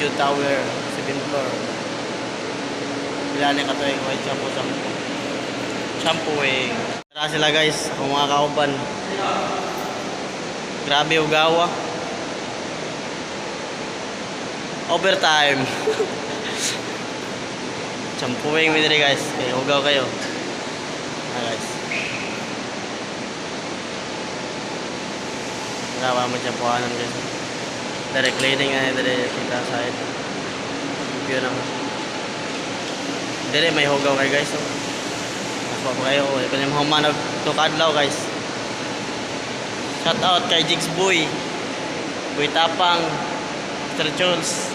Joe Tower, 7th floor. Pila ni katuig way shampoo shampoo. Shampooing. Tara sila guys, akong mga kauban. Grabe ugawa. Overtime. Shampooing mi diri guys. Kay ugaw kayo. Ah, guys. Grabe mo shampooanan guys. Direct cleaning na dire kita side. View naman. Dire may hugaw kayo guys. Oh. Mas pa kayo. Kung yung human og tukadlaw guys. Shout out kay Jigs Boy. Boy Tapang. Mr. Charles.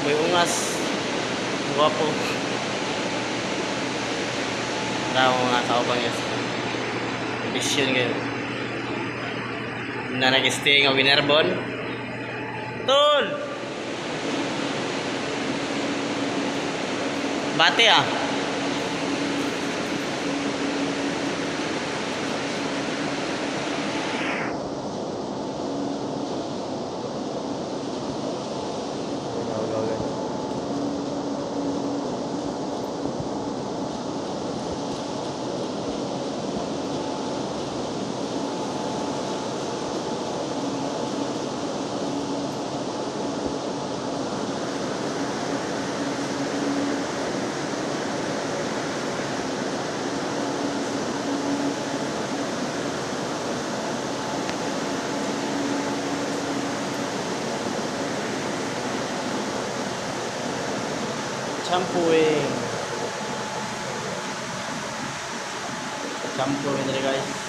Boy Ungas. Guwapo. Tara mga kaubang guys. Vision kayo. Na nag-stay nga Winerbon. Tol! Bate ah. Shampooing. Shampoo rin guys.